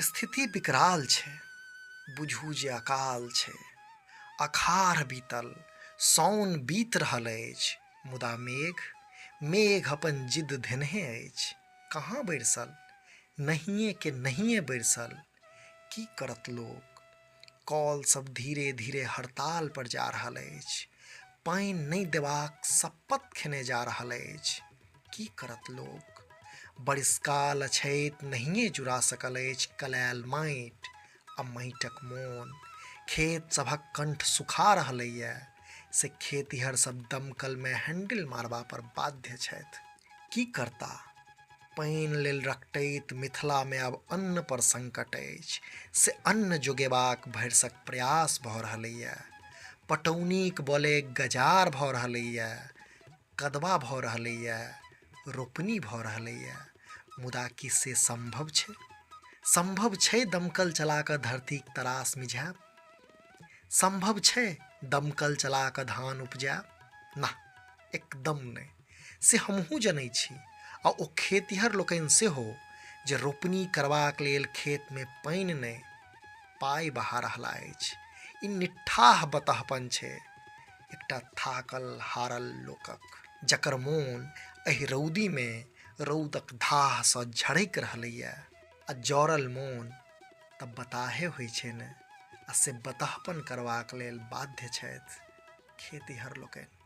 स्थिति विकराल छै, बुझू जे अकाल छै। अखाढ़ बीतल, साओन बीत रहल अछि, मुदा मेघ, मेघ अपन जिद्द धेनहे अछि। कहाँ बरिसल? नहिये के नहिये बरिसल। की करत लोक? कल सब धीरे धीरे हड़ताल पर जा रहल अछि। पानि नहि देबाक सप्पत खेने जा रहल अछि। की करत लोक? बरिसकाल अछैत नहिये जुड़ा सकल अछि कलायल माटि आ माटिक मोन। खेत सभक कंठ सुखा रहलैए से खेतिहर सब दमकल मे हैंडल मारबा पर बाध्य छथि। की करता? पानि लेल रकटैत मिथिला मे आब अन्न पर संकट अछि से अन्न जोगेबाक भरिसक प्रयास भऽ रहलैए। पटौनीक बले गजार भऽ रहलैए, कदबा भऽ रहलैए, रोपनी भऽ रहलैए। मुदा की से संभव छै? संभव छै दमकल चला कऽ धरतीक तरास मिझायब? संभव छै दमकल चला कऽ धान उपजायब? ना, एकदम नहि। से हमहूँ जनै छी आ ओ खेतिहर लोकनि सेहो जे रोपनी करबाक लेल खेतमे पानि नहि पाइ बहा रहला अछि। ई निट्ठाह बतहपन छै एकटा थाकल हारल लोकक, जकर मोन एहि रौदीमे रौदक धाहसँ झड़कि रहलैए आ जरल मोन तऽ बताहे होइ छै ने, आ से बतहपन करबाक लेल बाध्य छथि खेतिहर लोकनि।